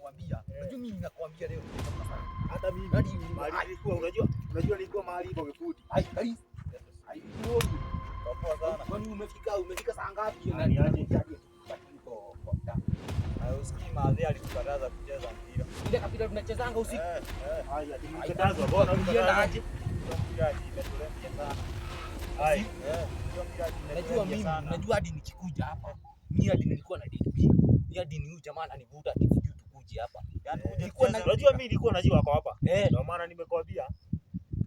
Nakwambia. Unajua mimi ninakwambia leo nimetoka sana. Hata mimi Hadi mahali nilikuwa, unajua nilikuwa mahali iko kikundi. Ai, kali. Ai, uoni. Poa sana. Kwani umefika saa ngapi? Hali aje? Uko kwa mtaa. Usikii maadhi alitukataza kucheza mpira. Ile kapira tunachezanga usiku. Eh, eh. Haya, tulikatazwa bwana, Tulienda ulikatazwa. aje? Hiyo mpira imetulemia sana. Hai. Eh, hiyo mpira Najua imetulemia mimi, sana. najua hadi nikikuja hapa. Mimi hadi nilikuwa na date B. Mimi hadi ni huyu jamaa ananivuta ati sijui tukuje hapa. Yaani kuja Nilikuwa kucheza Unajua mimi nilikuwa najua wako hapa. Eh, Ndio maana nimekwambia.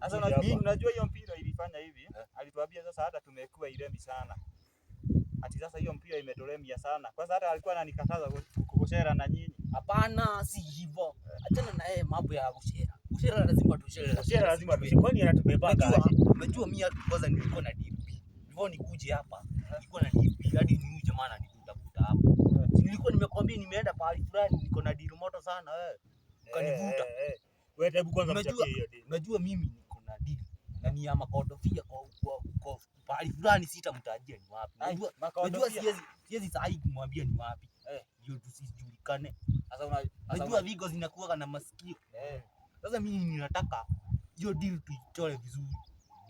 Sasa Kuja unajua hapa. unajua hiyo mpira ilifanya hivi, alituambia sasa hata tumekuwa iremi sana. Ati sasa hiyo mpira imetulemia sana. Kwanza hata alikuwa ananikataza kushare na nyinyi. Hapana, si hivyo. Achana na yeye mambo ya kushare. Kushare lazima tushare. Kushare lazima tushare. Kwani anatubebanga Unajua, aje? unajua mimi hata kwanza nilikuwa na DP. Before nikuje hapa, nilikuwa na DP hadi ni huyu jamaa ananivuta vuta hapa. Si nilikuwa nimekwambia nimeenda pahali fulani niko na deal moto sana wewe. Ukanivuta. Eh, eh. Wewe hebu kwanza mchapie hiyo deal. Unajua mimi niko na deal na ni ya makodofia kwa pahali fulani sitamtajia ni wapi. Unajua unajua siwezi saa hii kumwambia ni wapi. Ndio tusijulikane. Sasa Unajua vigo zinakuwa na masikio. Eh. Sasa mimi ninataka hiyo deal tuichore vizuri.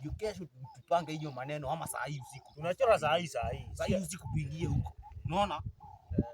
Ndio kesho tupange hiyo maneno ama saa hii usiku. Tunachora saa hii saa hii. Saa hii usiku tuingie huko. Unaona?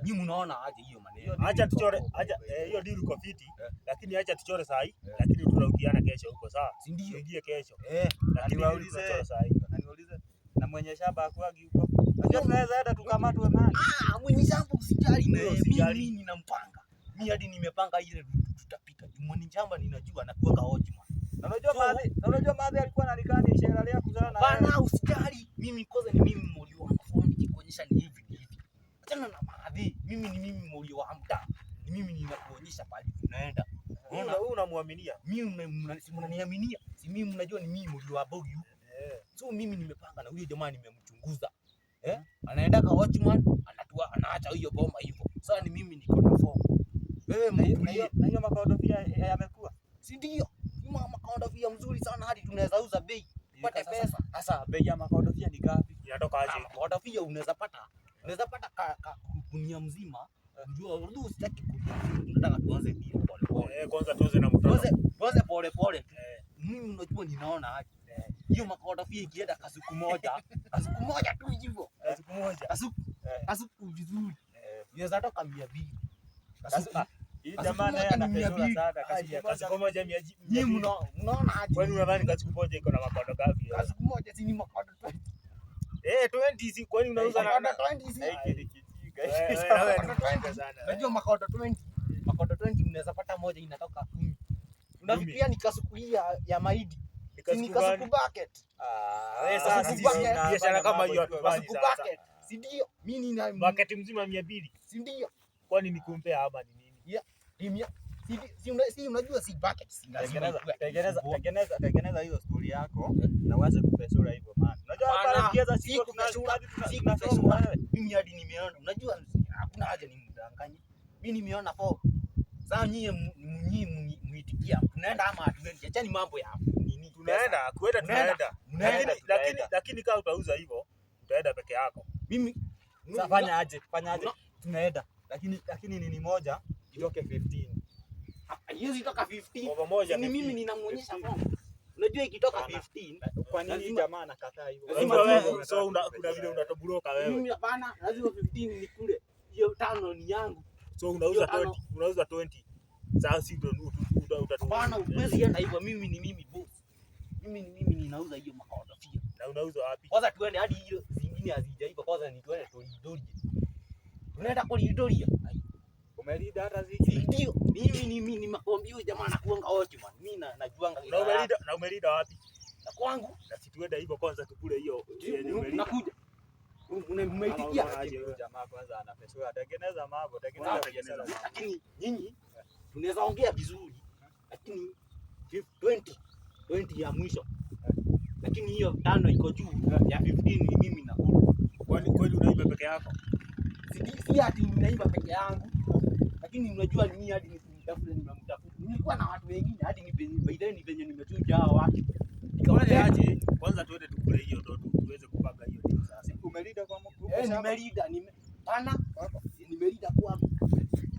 Nyinyi mnaona aje hiyo maneno? Acha tuchore, acha hiyo deal iko fiti, lakini acha tuchore saa hii, lakini tunaukiana kesho huko sawa? Si ndio? Tuingie kesho. Eh, Lakini deal tunachora saa hii. Na niwaulize na mwenye shamba akuagi huko. Unajua tunaweza enda tukamatwe mali. Ah, mwenye shamba usijali na yeye. Mimi Usijali. mimi ninampanga. Mimi hadi nimepanga ile tutapita. Mwenye shamba ninajua anakuweka hoji man. Na unajua maadhi, na unajua maadhi alikuwa ananikani ishara ya kuzana na yeye. Bana usijali. Mimi kwanza ni mimi moli wa phone nikikuonyesha ni hivi ni hivi. Achana na maadhi. Mimi ni mimi moli wa mtaa. Ni mimi ninakuonyesha pale tunaenda. Unaona? Wewe unamuaminia? Mimi si mnaniaminia? Si mimi mnajua ni mimi moli wa bogi huko. Eh. So mimi nimepanga na huyo jamaa nimemchunguza. Eh? Anaenda kwa watchman, anatua anaacha hiyo boma hivyo. Sasa ni mimi niko na form. Wewe mtulie. Na hiyo makodofia yamekuwa. Si ndio? Makodofia mzuri sana hadi tunaweza uza bei. Upate pesa. Sasa bei ya makodofia ni ngapi? Inatoka aje? Makodofia unaweza pata. Unaweza pata ka gunia mzima. Unajua unajua usitaki gunia mzima. Tunataka tuanze deal pole pole. Eh, kwanza tuanze na mtoto. Tuanze pole pole. Mimi unajua ninaona aje. Hiyo makodofia ikienda kasuku moja, kasuku moja tu hivyo. Kasuku moja. Kasuku. Kasuku vizuri. Inaweza toka 200. Kasuku. Hii Kasuku jamaa naye moja ni mia anapendwa mbili. sana kasuku. Kasuku moja mia Nyinyi mbili. mnaona aje? Kwani unadhani kasuku moja iko na makondo ngapi? Kasuku moja si ni makondo 20. Eh, 20 si kwani unauza na Makondo 20 si. Na hiki ni kijinga. Wewe ni Makondo mjinga 20. sana. Unajua makondo 20. Makondo 20 mnaweza pata moja inatoka 10. Unafikiria ni kasuku hii ya mahindi? Si ni kasuku bucket. Ah, wewe Sasa sasa Kasuku sisi bucket. biashara kama hiyo hatufanyi Kasuku sasa. bucket. Si ndio? Mimi nina Bucket mzima 200. Si ndio? Kwani ni kumpea ama ni nini? Mia. Si unajua si bucket. Si lazima ikuwe Tengeneza ati tengeneza tengeneza hiyo story yako na uanze kupesura hivyo man. Unajua Hapana, pale tukianza si siku kupesura, si tunasoma kupesura. wewe. Mimi hadi nimeona, unajua hakuna haja nimdanganye. Mimi nimeona form. Sasa nyie nyinyi muitikia. Tunaenda ama hatuendi? Achani mambo ya nini? Tunaenda, kwenda tunaenda. Mnaenda. Lakini lakini kama utauza hivyo, utaenda peke yako. Mimi Sasa fanya aje? Fanya aje? Tunaenda. Lakini nini moja itoke 15. Haiwezi toka 15. Kwa pamoja. Ni mimi ninamuonyesha form. Unajua ikitoka 15 Kwa nini Lazima- jamaa anakataa hivyo? Lazima Wewe, tuwe- so kuna vile unatoburoka wewe. Mimi hapana, lazima 15 nikule. Hiyo tano ni yangu. So unauza Hiyo tano. 20, unauza 20. Sasa si ndio Hapana, huwezi enda hivyo. Mimi ni mimi boss. Mimi ni mimi ninauza hiyo makodofia. Na unauza wapi? Kwanza tuende hadi hiyo zingine hazijaiva, kwanza ni tuende tulidorie. Tunaenda kulidoria. Umelida hata Si ziki. ndio? Mimi ni mimi nimekwambia huyu jamaa anakuanga watchman. Mimi najuanga Na umelida na umelida wapi? Na kwangu Na si tuende hivyo kwanza tukule hiyo yenye umelida. unakuja. Umeitikia. Huyu jamaa kwanza anapesura. Tengeneza mambo, tengeneza biashara. Lakini nyinyi tunaweza ongea vizuri. Lakini 20 ya mwisho. Lakini hiyo tano iko juu ya 15 ni mimi nakula. Kwani kweli unaiba peke yako? Si ati ninaiba peke yangu. Lakini unajua ni mimi hadi nikimtafuta nimemtafuta. Nilikuwa na watu wengine hadi ni by then ni venye nimechuja hao watu. Fanya aje? Kwanza tuende tukule hiyo ndio tuweze kupanga hiyo deal sasa. Umelida kwa Mungu. Eh, nimelida nime pana nimelida kwangu.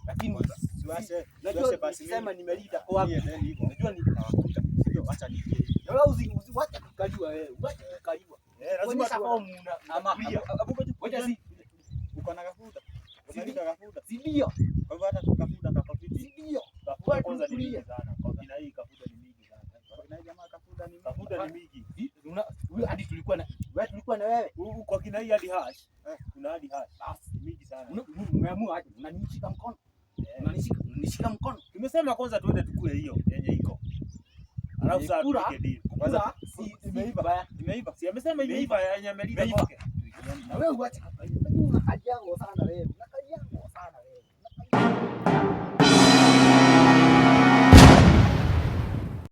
Lakini Siwashe. Najua Siwashe basi nikisema mimi. nimelida kwa wapi. Mimi endeni hivyo. Najua ni Nawakuta. Sio, acha niingie hivi. Na wewe usiwache kukaliwa wewe. Uache kukaliwa. Eh, lazima Onyesha fomu una Ama kulia. abu ngoja Ngoja si uko na kafuta. Umelida kafuta. si ndio? Kwa hivyo hata tukafuta kako fiti. Si ndio? Kafuta kwanza ni mingi sana. Kwa kina hii kafuta ni mingi sana. Kwa kina jamaa kafuta ni mingi. Kafuta ni mingi. Huyo hadi tulikuwa na wewe, tulikuwa na wewe. Huku kwa kina hii hadi hash. Eh. Kuna hadi hash. Basi Ni mingi sana. umeamua aje? Unanishika mkono. Unanishika mkono. Tumesema kwanza tuende tukule hiyo yenye iko. Alafu sasa Kula. tupige deal. Kwanza si Imeiva. Imeiva. Si amesema imeiva yenye amelida Imeiva. kwake. Na wewe uache kukaliwa. Unajua unakaliwa sana wewe.